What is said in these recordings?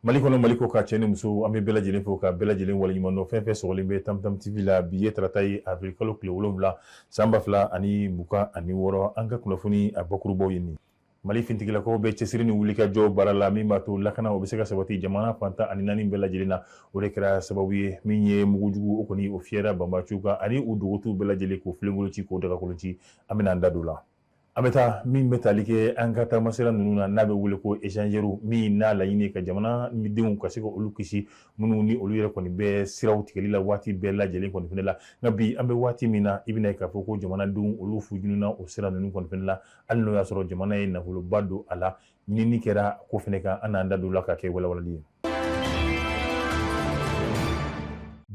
Mali kɔnɔ, Mali kɔkan, cɛ ni muso, an bɛ bɛɛ lajɛlen fo ka bɛɛ lajɛlen waleɲuman dɔn. Fɛn fɛn sɔgɔlen bɛ Tamtam TV la, bi ye tarata ye, avril kalo tile 7 san 2026. An ka kunnafoni a bakurubaw ye nin. Mali fintigilakaw bɛ cɛsiri ni wulikajɔ baara la min b'a to lakana o bɛ se ka sabati jamana fan 14 bɛɛ lajɛlen na. O de kɛra sababu ye min ye mugujugu o kɔni o fiyɛra banbaciw kan ani u dogotuw bɛɛ lajɛlen, k'o filenkolo ci, k'o dagakolo ci. An bɛna an da don la. An bɛ taa min bɛ tali kɛ an ka taamasira ninnu na, n'a bɛ wele ko échangeur, min n'a laɲini ka jamana denw ka se ka olu kisi, minnu ni olu yɛrɛ kɔni bɛ siraw tigɛli la waati bɛɛ lajɛlen kɔni fɛnɛ la. Nka bi an bɛ waati min na, i bɛna ye k'a fɔ ko jamanadenw olu fujununa o sira ninnu kɔni fɛnɛ la, hali n'o y'a sɔrɔ jamana ye nafoloba don a la. Ɲinini kɛra ko fɛnɛ kan, an n'an da don la ka kɛ walawalali ye.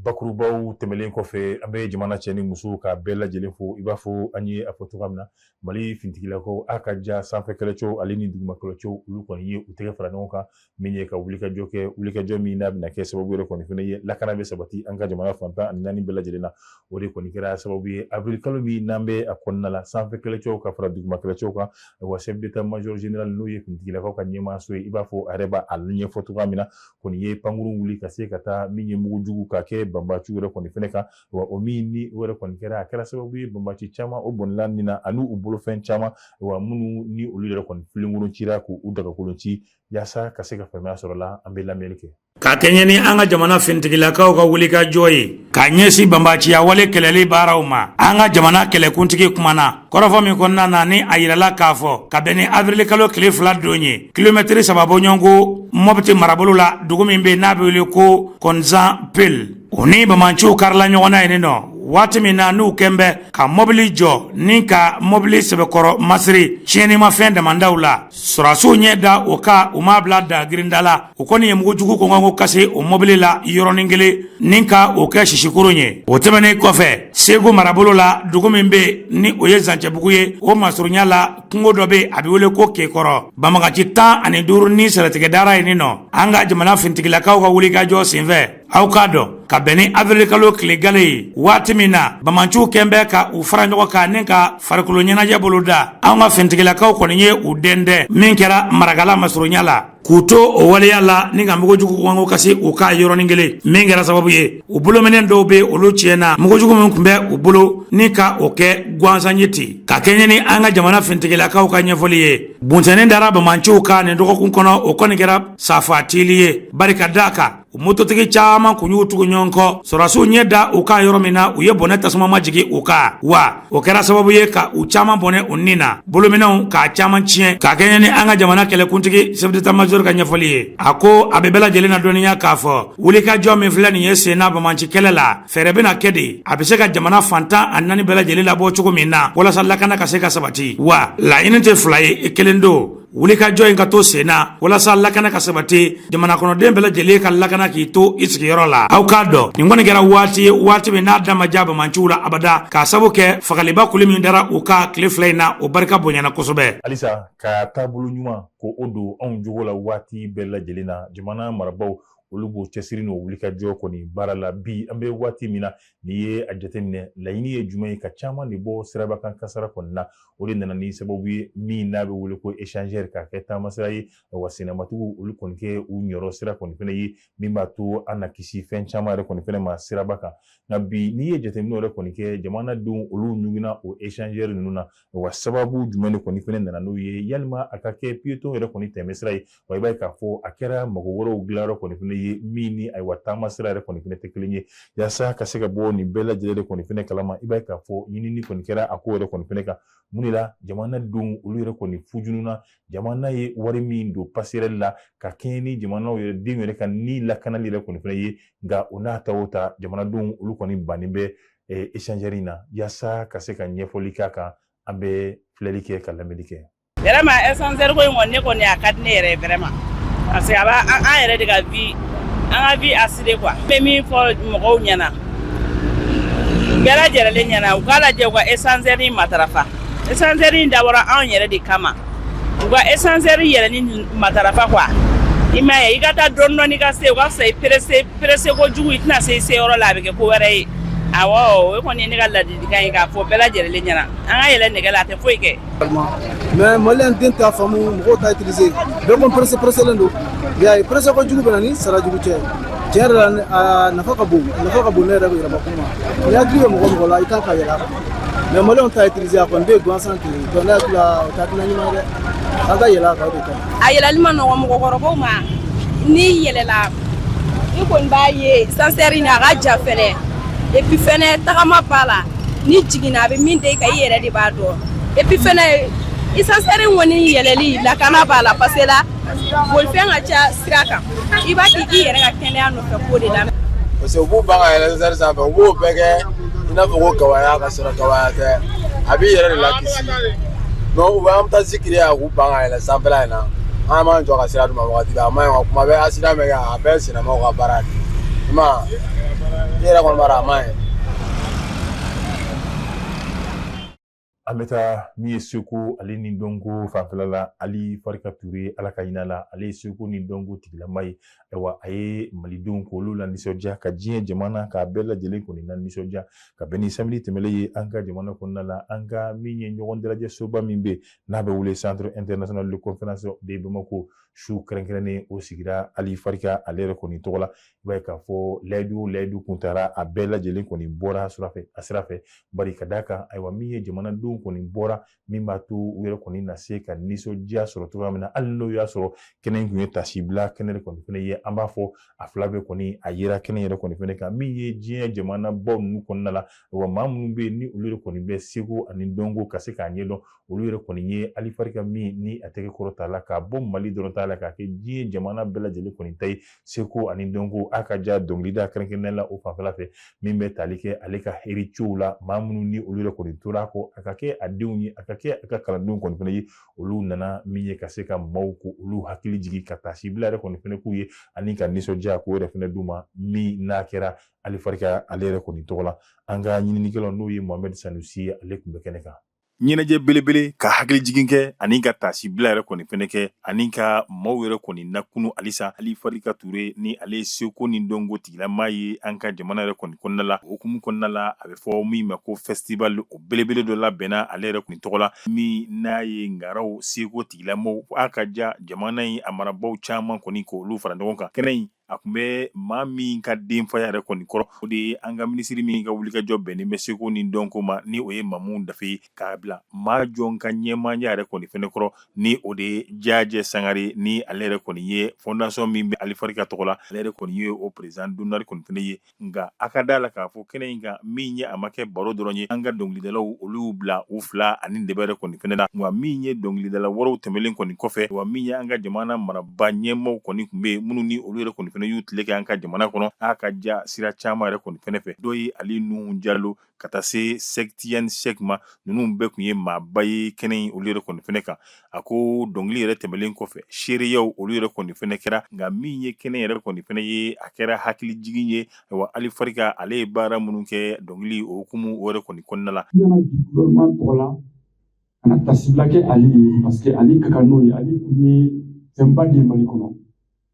Bakurubaw tɛmɛlen kɔfɛ, an bɛ jamana cɛ ni muso ka bɛɛ lajɛlen fo. I b'a fɔ an ye a fɔ cogoya min na, Mali fintigilakaw a ka ja sanfɛ kɛlɛcɛw ale ni duguma kɛlɛcɛw, olu kɔni ye u tɛgɛ fara ɲɔgɔn kan min ye ka wulikajɔ kɛ, wulikajɔ min n'a bɛna kɛ sababu yɛrɛ kɔni fɛnɛ ye lakana bɛ sabati an ka jamana fan 14 bɛɛ lajɛlen na. O de kɔni kɛra sababu ye avril kalo min n'an bɛ a kɔnɔna la, sanfɛ kɛlɛcɛw ka fara duguma kɛlɛcɛw kan, wa chef d'état major général, n'o ye fintigilakaw ka ɲɛmaaso ye, i b'a fɔ a yɛrɛ b'a ɲɛfɔ cogoya min na, kɔni ye pankurun wuli ka se ka taa min ye mugujugu ka kɛ banbaciw yɛrɛ kɔni fɛnɛ kan. Wa o min ni o yɛrɛ kɔni kɛra, a kɛra sababu ye banbaci caman o bɔnɛla nin na, ani u bolofɛn caman, wa minnu ni olu yɛrɛ kɔni filenkolon cira, k'u dagakolon ci. Yaasa ka se ka faamuya sɔrɔ la, an bɛ lamɛnni kɛ. Ka kɛɲɛ ni an ka jamana fintigilakaw ka wulikajɔ ye ka ɲɛsin banbaciya wale kɛlɛli baaraw ma, an ka jamana kɛlɛkuntigi kumana kɔrɔfɔ min kɔnɔna na, ni a yirala k'a fɔ ka bɛn ni avril kalo tile 2 don ye, kilomɛtiri 3 bɔɲɔgɔnko Mɔpti marabolo la, dugu min bɛ n'a bɛ wele ko Kɔnzan Pel, o ni bamanciw karila ɲɔgɔn na yen nɔ waati min na n'u kɛn bɛ ka mɔbili jɔ ni ka mɔbili sɛbɛkɔrɔ masiri tiɲɛnimafɛn damandaw la. Sɔrɔdasiw ɲɛ da o kan, u m'a bila da girinda la, u kɔni ye mugujugu kɔngɔnko kasi o mɔbili la yɔrɔnin kelen ni ka o kɛ sisikurun ye. O tɛmɛnen kɔfɛ, Segu marabolo la, dugu min bɛ ni o ye Zancɛbugu ye, o masurunya la, kungo dɔ bɛ, a bɛ wele ko Kekɔrɔ, banbagaci 15 ni sɛlɛtigɛ dara yen nɔ an ka jamana fintigilakaw ka wulikajɔ senfɛ. Aw k'a dɔn, ka bɛn ni avril kalo tile gale ye, waati min na bamanciw kɛn bɛ ka u fara ɲɔgɔn kan ni ka farikolo ɲɛnajɛ boloda, anw ka fintigilakaw kɔni ye u dɛndɛn min kɛra Maragala masurunya la, k'u to o waleya la ni ka mugujugu kɔngɔ kasi u ka yɔrɔnin kelen, min kɛra sababu ye u bolominɛn dɔw bɛ, olu tiɲɛna, mugujugu min tun bɛ u bolo ni ka o kɛ gansan ye ten. Ka kɛɲɛ ni an ka jamana fintigilakaw ka ɲɛfɔli ye, buntɛni dara bamanciw kan nin dɔgɔkun kɔnɔ, o kɔni kɛra safatili ye, barika d'a kan u mototigi caman kun y'u tugu ɲɔgɔn kɔ. Sɔrɔdasiw ɲɛ da u kan yɔrɔ min na, u ye bɔnɛ tasuma majigin u kan, wa o kɛra sababu ye ka u caman bɔnɛ u ni na, bolominɛnw k'a caman tiɲɛ. Ka kɛɲɛ ni an ka jamana kɛlɛkuntigi chef d'état major ka ɲɛfɔli ye, a ko a bɛ bɛɛ lajɛlen na dɔnniya k'a fɔ wulikajɔ min filɛ nin ye senna bamanci kɛlɛ la, fɛɛrɛ bɛna kɛ de a bɛ se ka jamana fan 14 bɛɛ lajɛlen labɔ cogo min na walasa lakana ka se ka sabati. Wa laɲini tɛ fila ye, kelen don. Wulikajɔ in ka to sen na walasa lakana ka sabati, jamana kɔnɔden bɛɛ lajɛlen ka lakana k'i to i sigiyɔrɔ la. Aw k'a dɔn, nin kɔni kɛra waati ye, waati min n'a da ma diya bamanciw la abada, k'a sabu kɛ fagaliba kuli min dara u kan tile 2 in na, o barika bonyana kosɛbɛ. Halisa ka taabolo ɲuman ko o don anw jogo la waati bɛɛ lajɛlen na, jamana marabaaw olu b'o cɛsiri n'o wulikajɔ kɔni baara la. Bi an bɛ waati min na, n'i ye a jateminɛ, laɲini ye jumɛn ye? Ka caman de bɔ siraba kan kasara kɔni na. O de nana ni sababu ye min n'a bɛ wele ko échangeur, k'a kɛ taamasira ye, wa sennamatigiw olu kɔni kɛ u ɲɔrɔ sira kɔni fɛnɛ ye, min b'a to an na kisi fɛn caman yɛrɛ kɔni fɛnɛ ma siraba kan. Nka bi, n'i ye jateminɛ yɛrɛ kɔni kɛ, jamanadenw olu ɲuginna o échangeur ninnu na. Wa sababu jumɛn de kɔni fɛnɛ nana n'o ye? Yalima a ka kɛ piéton yɛrɛ kɔni tɛmɛ sira ye wa? I b'a ye k'a fɔ a kɛra mago wɛrɛw dilanyɔrɔ kɔni fɛnɛ ye, min ni ayiwa taama sira yɛrɛ kɔni fɛnɛ tɛ kelen ye. Yaasa ka se ka bɔ nin bɛɛ lajɛlen de kɔni fɛnɛ kalama, i b'a ye k'a fɔ ɲinini kɔni kɛra a ko yɛrɛ kɔni fɛnɛ kan. Mun de la jamanadenw olu yɛrɛ kɔni fujununa? Jamana ye wari min don passerelle la ka kɛɲɛ ni jamanaw yɛrɛ denw yɛrɛ ka ni lakanali yɛrɛ kɔni fɛnɛ ye, nka o n'a ta o ta, jamanadenw olu kɔni bannen bɛ échangeur in na. Yaasa ka se ka ɲɛfɔli k'a kan, an bɛ filɛli kɛ ka lamɛnni kɛ. Vraiment, échangeur ko in kɔni, ne kɔni, a ka di ne yɛrɛ ye vraiment, parce que a b'a an yɛrɛ de ka vie, an ka vie assuré quoi. N bɛ min fɔ mɔgɔw ɲɛna, bɛɛ lajɛlen ɲɛna, u k'a lajɛ u ka échangeur in matarafa. Échangeur in dabɔra anw yɛrɛ de kama, u ka échangeur yɛlɛnni matarafa quoi. I m'a ye, i ka taa dɔɔni dɔɔni ka se, o ka fisa i pressé pressé kojugu, i tɛna se i se yɔrɔ la, a bɛ kɛ ko wɛrɛ ye. Awɔ, o kɔni ye ne ka ladilikan ye k'a fɔ bɛɛ lajɛlen ɲɛna, an ka yɛlɛ nɛgɛ la, a tɛ foyi kɛ. Mais maliyɛn den t'a faamu, mɔgɔw t'a utiliser, bɛɛ ko pressé presselen don. I y'a ye, pressé kojugu bɛ na ni sara jugu cɛ. Tiɲɛ yɛrɛ la, a nafa ka bon, a nafa ka bon ne yɛrɛ yɛrɛbakun ma. Ni hakili bɛ mɔgɔ mɔgɔ la, i kan ka yɛlɛ a kan, mais maliyɛnw t'a utiliser, a kɔni bɛ yen gansan ten. Donc ne hakili la, o tɛ hakilina ɲuman ye dɛ. An ka yɛlɛ a kan, o de ka ɲi. A yɛlɛli ma nɔgɔn mɔgɔkɔrɔbaw ma. N'i yɛlɛla, i kɔni b'a ye ascenseur in, a ka jan fɛnɛ, et puis fɛnɛ tagama b'a la. Ni jiginna, a bɛ min da i kan, i yɛrɛ de b'a dɔn. Et puis fɛnɛ, ascenseur in kɔni yɛlɛli, lakana b'a la, parce que la bolifɛn ka ca sira kan. I b'a kɛ i yɛrɛ ka kɛnɛya nɔfɛ ko de la. Parce que u b'u ban ka yɛlɛ ascenseur sanfɛ, u b'o bɛɛ kɛ i n'a fɔ ko gawaya, ka sɔrɔ gawaya tɛ, a b'i yɛrɛ de lakisi. Mais u bɛ an taa zikiri a k'u ban ka yɛlɛ sanfɛla in na, an b'an jɔ ka sira d'u ma wagati bɛɛ. A ma ɲi wa, kuma bɛɛ accident bɛ kɛ, a bɛɛ ye silamɛw ka baara de ye. I ma ye, i yɛrɛ kɔni b'a dɔn a ma ɲi. An bɛ taa min ye seko ale ni dɔnko fanfɛla la. Ali Farika Ture, Ala ka hinɛ la, ale ye seko ni dɔnko tigilama ye. Ayiwa, a ye malidenw k'olu la nisɔndiya, ka diɲɛ jamana k'a bɛɛ lajɛlen kɔni na nisɔndiya, ka bɛn ni samedi tɛmɛlen ye an ka jamana kɔnɔna la. An ka min ye ɲɔgɔn dalajɛ soba min bɛ n'a bɛ wele Centre international de conférence de Bamako, su kɛrɛnkɛrɛnnen o sigira Ali Farika ale yɛrɛ kɔni tɔgɔ la. I b'a ye k'a fɔ layidu o layidu kun taara, a bɛɛ lajɛlen kɔni bɔra sira fɛ, a sira fɛ, bari ka d'a kan, ayiwa, min ye jamanadenw kɔni bɔra, min b'a to u yɛrɛ kɔni na se ka nisɔndiya sɔrɔ cogoya min na, hali n'o y'a sɔrɔ kɛnɛ in kun ye tasibila kɛnɛ de kɔni fɛnɛ ye. An b'a fɔ a fila bɛɛ kɔni a yera kɛnɛ yɛrɛ kɔni fɛnɛ kan. Min ye diɲɛ jamanabaw ninnu kɔnɔna la, wa maa minnu bɛ yen ni olu yɛrɛ kɔni bɛ seko ani dɔnko ka se k'a ɲɛdɔn, olu yɛrɛ kɔni ye Ali Farika min ni a tɛgɛ kɔrɔta la, k'a bɔ Mali dɔrɔn t'a la, k'a kɛ diɲɛ jamana bɛɛ lajɛlen kɔni ta ye seko ani dɔnko, a ka ja dɔnkilida kɛrɛnkɛrɛnnenya la o fanfɛla fɛ, min bɛ tali kɛ ale ka héritiers la, maa minnu ni olu yɛrɛ kɔni tora a kɔ, a ka kɛ a denw ye, a ka kɛ a ka kalandenw kɔni fɛnɛ ye. Olu nana min ye ka se ka maaw ko olu hakili jigin, ka taasibila yɛrɛ kɔni fɛnɛ k'u ye, ani ka nisɔndiya k'o yɛrɛ fɛnɛ d'u ma, min n'a kɛra Ali Farika ale yɛrɛ kɔni tɔgɔ la. An ka ɲininikɛlaw, n'o ye Mohamed Sanusi ye, ale tun bɛ kɛnɛ kan. Ɲɛnajɛ belebele ka hakili jigin kɛ, ani ka taasibila yɛrɛ kɔni fɛnɛ kɛ, ani ka maaw yɛrɛ kɔni nakunu halisa Ali Farika Ture ni ale ye seko ni dɔnko tigilama ye an ka jamana yɛrɛ kɔni kɔnɔna la. O hukumu kɔnɔna la, a bɛ fɔ min ma ko festival, o belebele dɔ labɛnna ale yɛrɛ kɔni tɔgɔ la, min n'a ye ngaraw seko tigilamaw, a ka ja jamana in a marabaw caman kɔni k'olu fara ɲɔgɔn kan. Kɛnɛ in a tun bɛ maa min ka denfaya yɛrɛ kɔni kɔrɔ, o de ye an ka minisiri min ka wulikajɔ bɛnnen bɛ seko ni dɔnko ma, ni o ye Mamu Dafe ye, k'a bila maa jɔn ka ɲɛmaaya yɛrɛ kɔni fɛnɛ kɔrɔ, ni o de ye Jajɛ Sangare, ni ale yɛrɛ kɔni ye fondation min bɛ Ali Farika tɔgɔ la, ale yɛrɛ kɔni ye o président d'honneur kɔni fɛnɛ ye. Nka a ka da la k'a fɔ kɛnɛ in kan, min ye a ma kɛ baro dɔrɔn ye, an ka dɔnkilidalaw olu y'u bila u fila ani dɛbɛ yɛrɛ kɔni fɛnɛ na. Wa min ye dɔnkilidala wɛrɛw tɛmɛlen kɔni kɔfɛ, wa min ye an ka jamana maraba ɲɛmaaw kɔni tun bɛ yen, minnu ni olu yɛrɛ kɔni fɛnɛ y'u tile kɛ an ka jamana kɔnɔ, a ka ja sira caman yɛrɛ kɔni fɛnɛ fɛ, dɔ ye Ali Nuhu Jalo ka taa se Sɛki Tijani Sɛki ma, ninnu bɛɛ tun ye maaba ye kɛnɛ in olu yɛrɛ kɔni fɛnɛ kan. A ko dɔnkili yɛrɛ tɛmɛlen kɔfɛ, seereyaw olu yɛrɛ kɔni fɛnɛ kɛra. Nka min ye kɛnɛ yɛrɛ kɔni fɛnɛ ye, a kɛra hakili jigin ye. Wa Ali Farika ale ye baara minnu kɛ dɔnkili o hukumu o yɛrɛ kɔni kɔnɔna la. N nana bi gouvernement tɔgɔ la ka na tasibila kɛ Ali ye, parce que Ali ka kan n'o ye. Ali kun ye fɛnba de ye Mali kɔnɔ.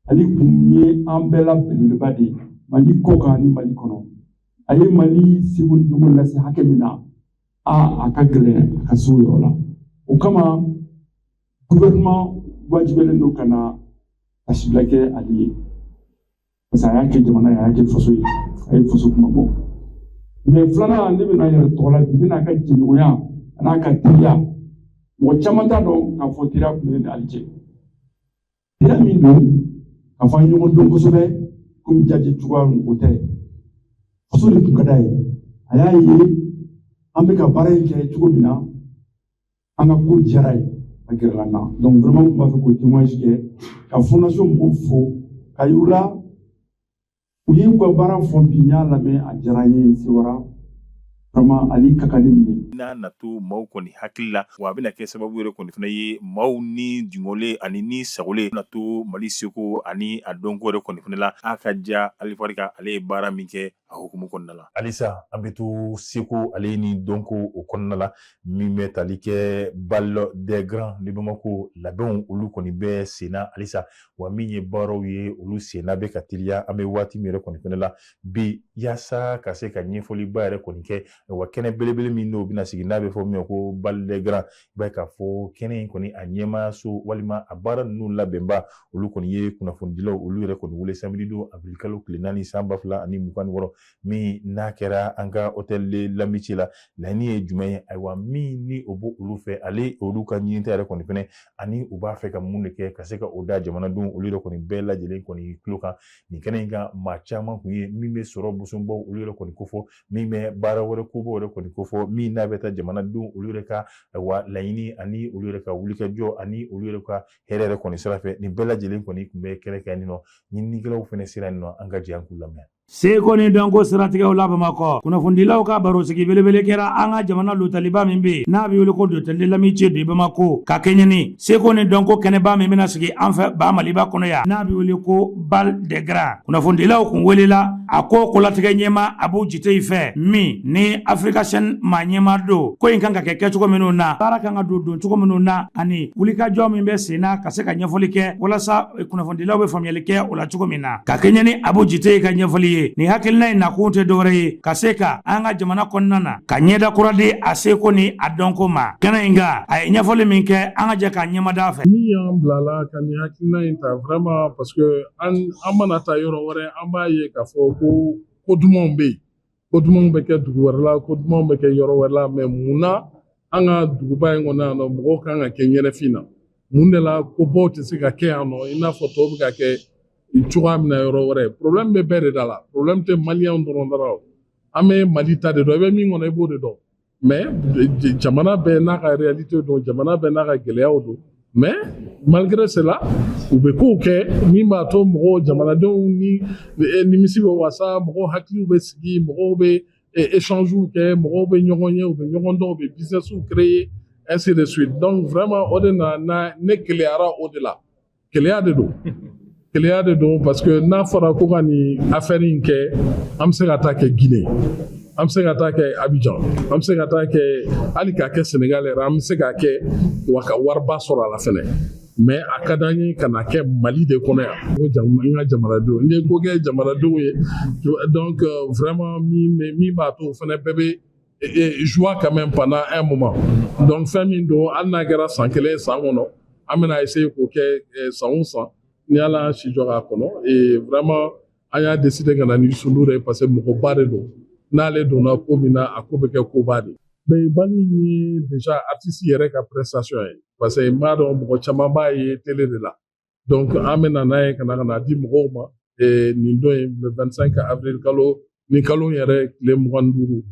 Ali kun ye an bɛɛ la belebeleba de ye Mali kɔ kan ni Mali kɔnɔ. A ye Mali seko ni dɔnko lase hakɛ min na, a ka gɛlɛn a ka se o yɔrɔ la. O kama gouvernement wajibiyalen don ka na tasibila kɛ Ali ye, parce que a y'a kɛ jamana ye, a y'a kɛ faso ye, a ye faso kuma bɔ. Mais filanan, ne bɛna yɛrɛ tɔgɔ la bi, n bɛna a ka jɛɲɔgɔnya a n'a ka teriya. Mɔgɔ caman t'a dɔn k'a fɔ teriya tun bɛ ne ni Ali cɛ. Teriya min don k'a fɔ an ye ɲɔgɔn dɔn kosɛbɛ komi Jajɛ cogoya o tɛ. Faso de tun ka d'a ye. A y'a ye an bɛ ka baara in kɛ cogo min na, an ka ko diyara ye, a gɛrɛla n na. Donc vraiment, n tun b'a fɛ k'o témoignage kɛ, ka fondation mɔgɔw fo, ka yir'u la u ye u ka baara fɔ bi, n y'a lamɛn, a diyara n ye, n sewara. Vraiment, Ali ka kan ni nin ye. N'a na to maaw kɔni hakili la, wa a bɛna kɛ sababu yɛrɛ kɔni fana ye, maaw ni dingɔlen ani ni sagolen na to Mali seko ani a dɔnko yɛrɛ kɔni fana la. A ka ja Ali Farika ale ye baara min kɛ. A hukumu kɔnɔna la, halisa an bɛ to seko ale ni dɔnko o kɔnɔna la, min bɛ tali kɛ Bal des Grands de Bamako labɛnw, olu kɔni bɛ senna halisa. Wa min ye baaraw ye, olu senna bɛ ka teliya an bɛ waati min yɛrɛ kɔni fɛnɛ la bi, yaasa ka se ka ɲɛfɔliba yɛrɛ kɔni kɛ. Wa kɛnɛ belebele min n'o bɛna sigi, n'a bɛ fɔ min ma ko Bal des Grands, i b'a ye k'a fɔ kɛnɛ in kɔni a ɲɛmaayaso walima a baara ninnu labɛnba, olu kɔni ye kunnafonidilaw olu yɛrɛ kɔni wele samedi don, avril kalo tile 4, san 2026, min n'a kɛra an ka Hôtel de l'Amitié la. Laɲini ye jumɛn ye? Ayiwa, min ni o b'o olu fɛ, ale olu ka ɲinita yɛrɛ kɔni fɛnɛ, ani u b'a fɛ ka mun de kɛ ka se ka o da jamanadenw olu yɛrɛ kɔni bɛɛ lajɛlen kɔni tulo kan. Nin kɛnɛ in kan, maa caman kun ye min bɛ sɔrɔ bosonbaw olu yɛrɛ kɔni kofɔ, min bɛ baara wɛrɛ kobaw yɛrɛ kɔni kofɔ, min n'a bɛ taa jamanadenw olu yɛrɛ ka wa laɲini ani olu yɛrɛ ka wulikajɔ ani olu yɛrɛ ka hɛrɛ yɛrɛ kɔni sira fɛ. Nin bɛɛ lajɛlen kɔni tun bɛ kɛnɛ kan nin nɔ. Ɲininikɛlaw fɛnɛ sera nin nɔ, an ka jɛ an k'u lamɛn. Seko ni dɔnko siratigɛw la Bamakɔ, kunnafonidilaw ka barosigi belebele kɛra an ka jamana lotaliba min bɛ yen n'a bɛ wele ko l'Hôtel de l'Amitié de Bamako, ka kɛɲɛ ni seko ni dɔnko kɛnɛba min bɛna sigi an fɛ ba Maliba kɔnɔ yan, n'a bɛ wele ko Bal des Grands. Kunnafonidilaw kun welela a ko kolatigɛ ɲɛma Abu Jiteyi fɛ, min ni Africachaîne maa ɲɛma don. Ko in kan ka kɛ kɛcogo minnu na, baara kan ka don don cogo minnu na, ani wulikajɔ min bɛ sen na, ka se ka ɲɛfɔli kɛ walasa kunnafonidilaw bɛ faamuyali kɛ o la cogo min na. Ka kɛɲɛ ni Abu Jiteyi ka ɲɛfɔli ye, nin hakilina in nakun tɛ dɔwɛrɛ ye ka se ka an ka jamana kɔnɔna na ka ɲɛda kura di a seko ni a dɔnko ma. Kɛnɛ in kan, a ye ɲɛfɔli min kɛ, an ka jɛ k'a ɲɛmada fɛ. Min y'an bilala ka nin hakilina in ta vraiment, parce que an mana taa yɔrɔ wɛrɛ, an b'a ye k'a fɔ ko dumanw bɛ yen, ko dumanw bɛ kɛ dugu wɛrɛ la, ko dumanw bɛ kɛ yɔrɔ wɛrɛ la. Mais mun na an ka duguba in kɔnɔ yan nɔ, mɔgɔw kan ka kɛ ɲɛnɛfin na? Mun de la kobaw tɛ se ka kɛ yan nɔ i n'a fɔ tɔw bɛ ka kɛ cogoya min na yɔrɔ wɛrɛ? Problème bɛ bɛɛ de da la, problème tɛ maliyɛnw dɔrɔn da la. An bɛ Mali ta de dɔn, i bɛ min kɔnɔ, i b'o de dɔn. Mais jamana bɛɛ n'a ka réalité don, jamana bɛɛ n'a ka gɛlɛyaw don. Mais malgré cela, u bɛ kow kɛ min b'a to mɔgɔw, jamanadenw ni nimisi bɛ wasa, mɔgɔw hakiliw bɛ sigi, mɔgɔw bɛ échanges kɛ, mɔgɔw bɛ ɲɔgɔn ye, u bɛ ɲɔgɔn dɔn, u bɛ business créer, ainsi de suite. Donc vraiment, o de nana ne keleyara o de la. Keleya de don, keleya de don, parce que n'a fɔra ko ka nin affaire in kɛ, an bɛ se ka taa kɛ Guinée, an bɛ se ka taa kɛ Abidjan, an bɛ se ka taa kɛ hali k'a kɛ Sénégal yɛrɛ, an bɛ se k'a kɛ wa ka wariba sɔrɔ a la fɛnɛ. Mais a ka d'an ye ka na kɛ Mali de kɔnɔ yan, ko n ka jamanadenw, n ye ko kɛ jamanadenw ye. Donc vraiment, min b'a to o fɛnɛ bɛɛ bɛ joie quand même pendant un moment. Donc fɛn min don, hali n'a kɛra san kelen san kɔnɔ, an bɛna essayer k'o kɛ san o san ni Ala y'an si jɔ k'a kɔnɔ. Et vraiment, an y'a décider ka na ni Youssou N'Dour ye parce que mɔgɔba de don. N'ale donna ko min na, a ko bɛ kɛ koba de. Mais bal ye déjà artiste yɛrɛ ka prestation ye, parce que n b'a dɔn mɔgɔ caman b'a ye télé de la. Donc an bɛ na n'a ye ka na di mɔgɔw ma nin don in, le 25 avril, kalo ni kalo yɛrɛ tile 25,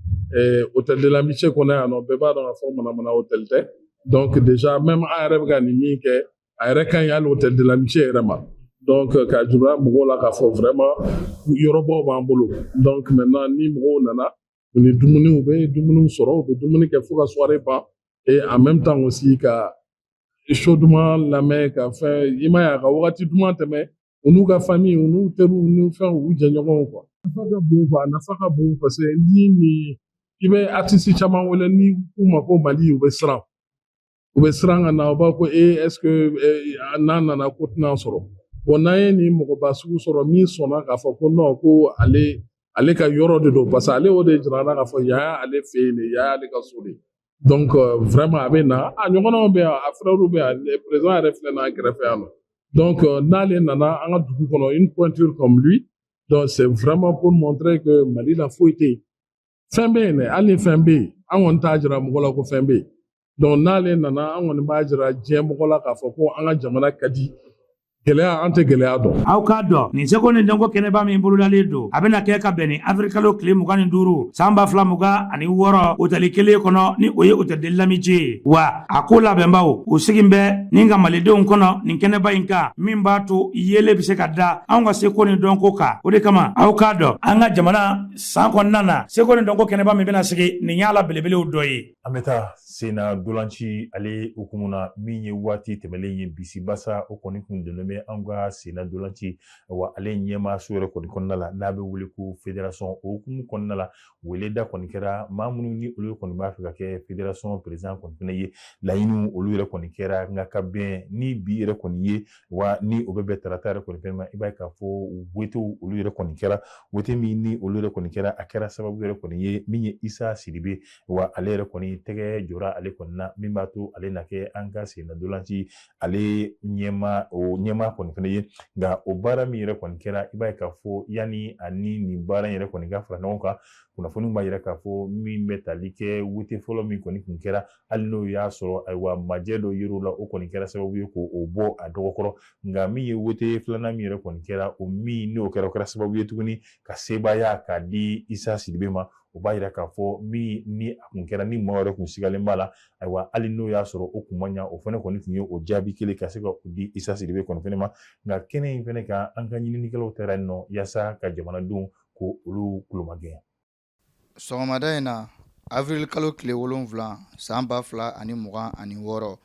Hôtel de l'Amitié kɔnɔ yan nɔ. Bɛɛ b'a dɔn k'a fɔ manamana hôtel tɛ. Donc déjà même, an yɛrɛ bɛ ka nin min kɛ, a yɛrɛ ka ɲi hali Hôtel de l'Amitié yɛrɛ ma. Donc k'a jira mɔgɔw la k'a fɔ vraiment yɔrɔbaw b'an bolo. Donc maintenant, ni mɔgɔw nana, u ni dumuni, u bɛ dumuniw sɔrɔ, u bɛ dumuni kɛ fo ka soirée ban, et en même temps aussi ka show duman lamɛn, ka fɛn i ma ye, a ka wagati duman tɛmɛ u n'u ka famille, u n'u teriw ni fɛnw, u jɛɲɔgɔnw quoi. Nafa ka bon quoi, a nafa ka bon, parce que ni i bɛ artiste caman wele, ni k'u ma ko Mali, u bɛ siran, u bɛ siran ka na. U b'a fɔ ko e, est ce que n'an nana ko tɛna sɔrɔ? Bon, n'an ye nin mɔgɔba sugu sɔrɔ min sɔnna k'a fɔ ko non, ko ale ka yɔrɔ de don, parce que ale o de jira an na k'a fɔ yan y'ale fɛ yen de, yan y'ale ka so de. Donc vraiment, a bɛ na, a ɲɔgɔnnaw bɛ yan, a frères bɛ yan, président yɛrɛ filɛ n'an kɛrɛfɛ yan nɔ. Donc n'ale nana an ka dugu kɔnɔ, une pointure comme lui, donc c'est vraiment pour montrer que Mali la foyi tɛ yen, fɛn bɛ yen dɛ. Hali ni fɛn bɛ yen, an kɔni t'a jira mɔgɔ la ko fɛn bɛ yen. Donc n'ale nana, an kɔni b'a jira diɲɛ mɔgɔ la k'a fɔ ko an ka jamana ka di, gɛlɛya, an tɛ gɛlɛya dɔn. Aw k'a dɔn, nin seko ni dɔnko kɛnɛba min bolodalen don, a bɛna kɛ ka bɛn ni avril tile 25, san 2026, hôtel kelen kɔnɔ, ni o ye Hôtel de l'Amitié ye. Wa a ko labɛnbaw u sigin bɛ ni ka malidenw kɔnɔ nin kɛnɛba in kan, min b'a to yelen bɛ se ka da anw ka seko ni dɔnko kan. O de kama, aw k'a dɔn, an ka jamana san kɔnɔna na, seko ni dɔnko kɛnɛba min bɛna sigi nin y'a la belebelew dɔ ye. An bɛ taa senna dolanci ale hukumu na. Min ye waati tɛmɛlen ye, bisibasa o kɔni kun donnen. bɛ an ka senna ntolanci wa ale ɲɛmaaso yɛrɛ kɔni kɔnɔna la n'a bɛ wele ko fédération. O hukumu kɔnɔna la, weleda kɔni kɛra maa minnu ni olu kɔni b'a fɛ ka kɛ fédération président kɔni fana ye. Laɲiniw olu yɛrɛ kɔni kɛra, nka ka bɛn ni bi yɛrɛ kɔni ye wa ni o bɛ bɛn tarata yɛrɛ kɔni fɛnɛ ma, i b'a ye k'a fɔ wotew olu yɛrɛ kɔni kɛra. Wote min ni olu yɛrɛ kɔni kɛra, a kɛra sababu yɛrɛ kɔni ye min ye Isa Sidibe wa ale yɛrɛ kɔni tɛgɛ jɔra ale kɔni na, min b'a to ale na kɛ an ka senna ntolanci ale ɲɛma, o ɲɛmaa kɔni fɛnɛ ye. Nka o baara min yɛrɛ kɔni kɛra, i b'a ye k'a fɔ yanni ani nin baara in yɛrɛ kɔni ka fara ɲɔgɔn kan, kunnafoniw b'a yira k'a fɔ min bɛ tali kɛ wote fɔlɔ min kɔni kun kɛra, hali n'o y'a sɔrɔ ayiwa majɛ dɔ yer'o la, o kɔni kɛra sababu ye k'o bɔ a dɔgɔkɔrɔ. Nka min ye wote filanan min yɛrɛ kɔni kɛra, o min n'o kɛra, o kɛra sababu ye tuguni ka sebaaya k'a di Isa Sidibe ma. O b'a yira k'a fɔ min ni a kun kɛra ni maa yɛrɛ kun sigalen b'a la, ayiwa hali n'o y'a sɔrɔ o kun ma ɲa, o fana kɔni tun ye o jaabi kelen ka se ka o di Isa Sidibe kɔni fɛnɛ ma. Nka kɛnɛ in fɛnɛ kan, an ka ɲininikɛlaw taara yen nɔ yaasa ka jamanadenw ko olu kulomagɛn. Sɔgɔmada in na, avril kalo tile 7 san 2026,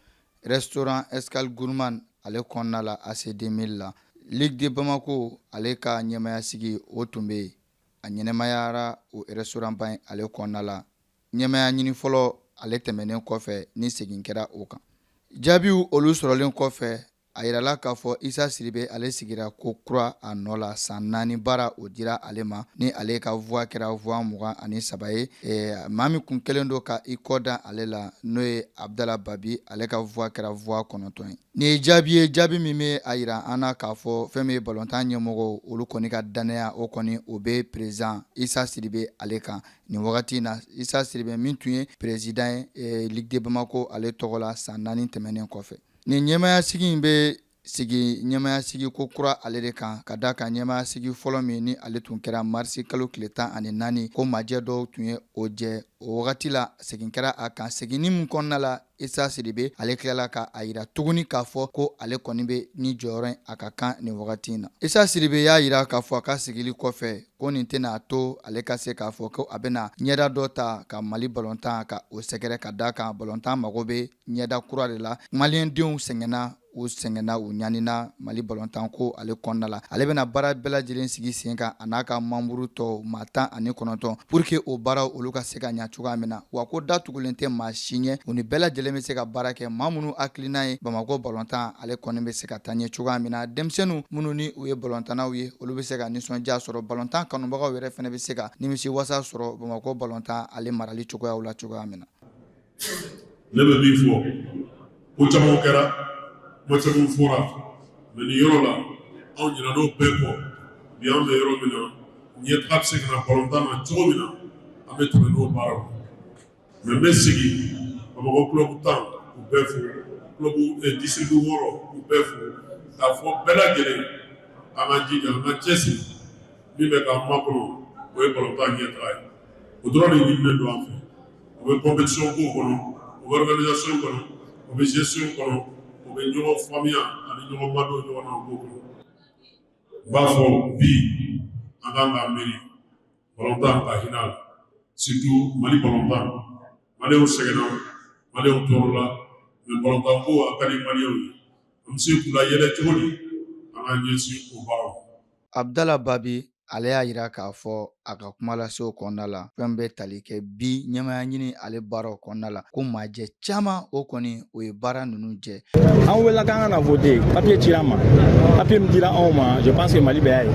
restaurant Escale Gourmand ale kɔnɔna la, AC 2000 la, Ligue de Bamako ale ka ɲɛmaya sigi o tun bɛ yen. A ɲɛnɛmayara o restaurant ba in ale kɔnɔna la. Ɲɛmaya ɲini fɔlɔ ale tɛmɛnen kɔfɛ, ni segin kɛra o kan, jaabiw olu sɔrɔlen kɔfɛ, a yirala k'a fɔ Isa Sidibe ale sigira ko kura a nɔ la. San 4 baara o dira ale ma, ni ale ka voix kɛra voix 23 ye. Maa min kun kɛlen don ka i kɔ da ale la, n'o ye Abdala Babi, ale ka voix kɛra voix 9 ye. Nin ye jaabi ye, jaabi min bɛ a yira an na k'a fɔ fɛn min ye balontan ɲɛmɔgɔw olu kɔni ka dannaya o kɔni o bɛ président Isa Sidibe ale kan nin wagati in na. Isa Sidibe min tun ye président ye Ligue de Bamako ale tɔgɔ la san 4 tɛmɛnen kɔfɛ, nin ɲɛmaya sigi in bɛ sigi ɲɛmaya sigi ko kura ale de kan, ka da kan ɲɛmaya sigi fɔlɔ min ni ale tun kɛra marisi kalo tile 14, ko majɛ dɔw tun ye o jɛ o wagati la. Segin kɛra a kan. Seginni min kɔnɔna la, Isa Sidibe ale tilala ka a yira tuguni k'a fɔ ko ale kɔni bɛ ni jɔyɔrɔ in a ka kan nin wagati in na. Isa Sidibe y'a yira k'a fɔ a ka sigili kɔfɛ ko nin tɛna to ale ka se k'a fɔ ko a bɛna ɲɛda dɔ ta ka Mali balontan ka o sɛgɛrɛ, ka da kan balontan mago bɛ ɲɛda kura de la. Maliyɛndenw sɛgɛnna, u sɛgɛnna, u ɲanina Mali balontan ko ale kɔnɔna la. Ale bɛna baara bɛɛ lajɛlen sigi sen kan, a n'a ka membre tɔw maa 19, pour que o baaraw olu ka se ka ɲa cogoya min na. Wa ko da tugulen tɛ maa si ɲɛ, u ni bɛɛ lajɛlen bɛ se ka baara kɛ, maa minnu hakilina ye Bamakɔ balontan ale kɔni bɛ se ka taa ɲɛ cogoya min na, denmisɛnninw minnu ni u ye balontannaw ye, olu bɛ se ka nisɔndiya sɔrɔ, balontan kanubagaw yɛrɛ fana bɛ se ka nimisi wasa sɔrɔ Bamakɔ balontan ale marali cogoyaw la cogoya min na. Ne bɛ min fɔ, ko caman kɛra, kuma caman fɔra, mais nin yɔrɔ la, anw ɲinɛn'o bɛɛ kɔ. Bi, an bɛ yɔrɔ min na, ɲɛtaga bɛ se ka na balontan na cogo min na, an bɛ tɛmɛ n'o baaraw ye. Mais n bɛ segin, Bamakɔ club 10, k'u bɛɛ fo, club district 6, k'u bɛɛ fo, k'a fɔ bɛɛ lajɛlen an ka jija, an ka cɛsiri. Min bɛ k'an makɔnɔ, o ye balontan ɲɛtaga ye. O dɔrɔn de ɲininen don an fɛ. O bɛ compétition ko kɔnɔ, o bɛ organisation kɔnɔ, o bɛ gestion kɔnɔ, o bɛ ɲɔgɔn faamuya ani ɲɔgɔn madon ɲɔgɔn na, o b'o kɔnɔ. N b'a fɔ bi, an kan k'an miiri balontan ka hinɛ a la, surtout Mali balontan. Maliyɛnw sɛgɛnna, Maliyɛnw tɔɔrɔla, mais balontan ko a ka di Maliyɛnw ye. An bɛ se k'u layɛlɛ cogo di? An k'an ɲɛsin o baaraw ma. Abdala Babi ale y'a yira k'a fɔ a ka kumalasew kɔnɔna la, fɛn bɛ tali kɛ bi ɲɛmaya ɲini ale baaraw kɔnɔna la, ko majɛ caman o kɔni o ye baara ninnu jɛ. An wele k'an ka na voter, papier cira an ma. Papier min dira anw ma, je pense que Mali bɛɛ y'a ye.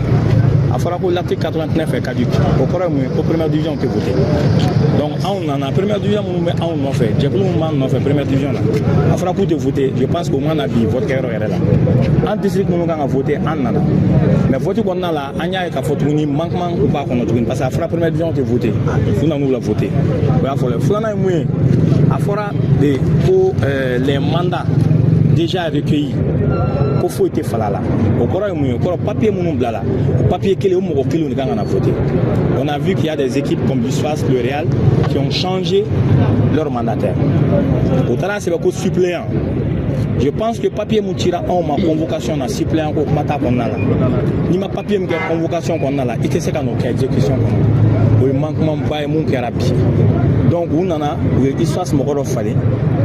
A fɔra ko l'article 89 est caduc. O kɔrɔ ye mun ye? Ko première division tɛ voter. Donc anw nana, première division minnu bɛ anw nɔfɛ, jɛkulu minnu b'an nɔfɛ première division na, a fɔra k'u tɛ voter. Je pense que u ma na bi vote kɛyɔrɔ yɛrɛ la. An district minnu kan ka voter, an nana, mais vote kɔnɔna la, an y'a ye k'a fɔ tuguni manquement b'a kɔnɔ tuguni, parce que a fɔra première division tɛ voter, u nan'u la voter. O y'a fɔlɔ ye. Filanan ye mun ye? A fɔra de ko les mandats déjà recueillis, ko foyi tɛ fala la. O kɔrɔ ye mun ye? O kɔrɔ, papier minnu bilala, o papier kelen, o mɔgɔ kelenw de kan ka na voter. On a vu qu'il y a des équipes comme l'USFAS, le Real, qui ont changé leur mandataire. O taara sɛbɛn ko suppléant. Je pense que papier mun cira anw ma convocation na, suppléant ko kuma t'a kɔnɔna la. N'i ma papier min kɛ convocation kɔnɔna la, i tɛ se ka n'o kɛ exécution kɔnɔ. O ye manquement ba ye mun kɛra bi. Donc u nana, u ye USFAS mɔgɔ dɔ falen,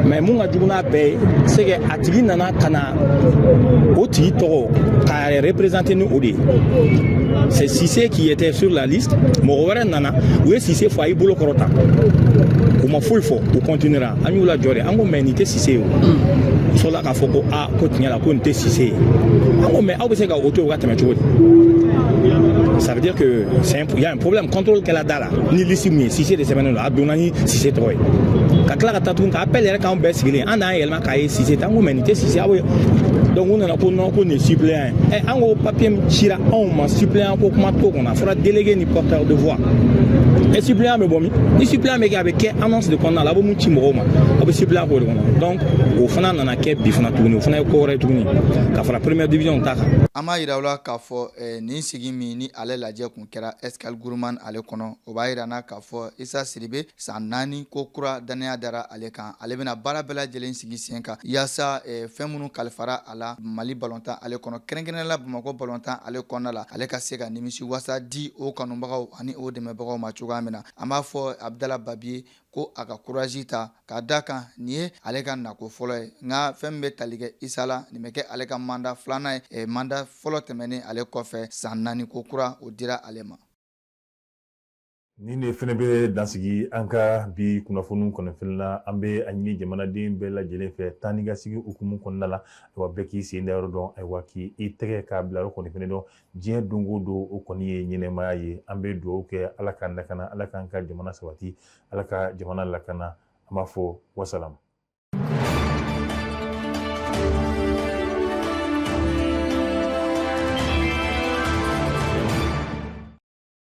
mais mun ka jugu n'a bɛɛ ye, c'est que a tigi nana ka na o tigi tɔgɔ k'a yɛrɛ représenter ni o de ye. C'est Cissé qui était sur la liste. Mɔgɔ wɛrɛ nana, u ye Cissé fɔ, a y'i bolo kɔrɔta, u ma foyi fɔ, u continuera. An y'u lajɔ de, an ko mais nin tɛ Cissé ye. O u sɔrɔla k'a fɔ ko aa, ko tiɲɛ la, ko nin tɛ Cissé ye. An ko mais aw bɛ se ka o to yen, o ka tɛmɛ cogo di? Ça veut dire que il y a un problème. Contrôle kɛla da la ni liste min ye, Cissé de sɛbɛnnen don, a donna ni Cissé tɔgɔ ye. Ka tila ka taa tuguni ka appel yɛrɛ k'anw bɛɛ sigilen, an n'an yɛlɛma k'a ye Cissé tɛ. An ko mais nin tɛ Cissé aw ye. Donc u nana ko non, ko nin ye suppléant ye. Ɛ, an ko papier min cira anw ma, suppléant ko kuma t'o kɔnɔ, a fɔra délégué ni porteur de voix. Ɛ, suppléant bɛ bɔ min? Ni suppléant bɛ kɛ, a bɛ kɛ annonce de kɔnɔna la, a bɛ mun ci mɔgɔw ma, aw bɛ suppléant k'o de kɔnɔ. Donc o fana nana kɛ bi fana tuguni, o fana ye ko wɛrɛ ye tuguni ka fara première division ta kan. An b'a yira aw la k'a fɔ nin sigi min ni ale lajɛ kun kɛra Escale Gourmand ale kɔnɔ, o b'a yira n na k'a fɔ Isa Sidibe, san 4 ko kura dannaya dara ale kan, ale bɛna baara bɛɛ lajɛlen sigi sen kan yaasa fɛn minnu kalifara a la Mali balontan ale kɔnɔ, kɛrɛnkɛrɛnnenya la Bamakɔ balontan ale kɔnɔna la, ale ka se ka nimisi wasa di o kanubagaw ani o dɛmɛbagaw ma cogoya min na. An b'a fɔ Abdala Babiye ko a ka courage ta k'a da kan, nin ye ale ka nako fɔlɔ ye, nka fɛn min bɛ tali kɛ Isa la, nin bɛ kɛ ale ka mandat filanan ye. Mandat fɔlɔ tɛmɛnen ale kɔfɛ, san 4 ko kura o dira ale ma. Nin de fana bɛ dansigi an ka bi kunnafoniw kɔnɔ la. An bɛ a ɲini jamanaden bɛɛ lajɛlen fɛ, taa ni ka sigi hukumu kɔnɔna la, ayiwa, bɛɛ k'i sen da yɔrɔ dɔn, ayiwa, k'i tɛgɛ k'a bila yɔrɔ kɔni fana dɔn. Diɲɛ don o don, o kɔni ye ɲɛnɛmaya ye. An bɛ dugawu kɛ, Ala k'an lakana, Ala k'an ka jamana sabati, Ala ka jamana lakana. An b'a fɔ wasalam.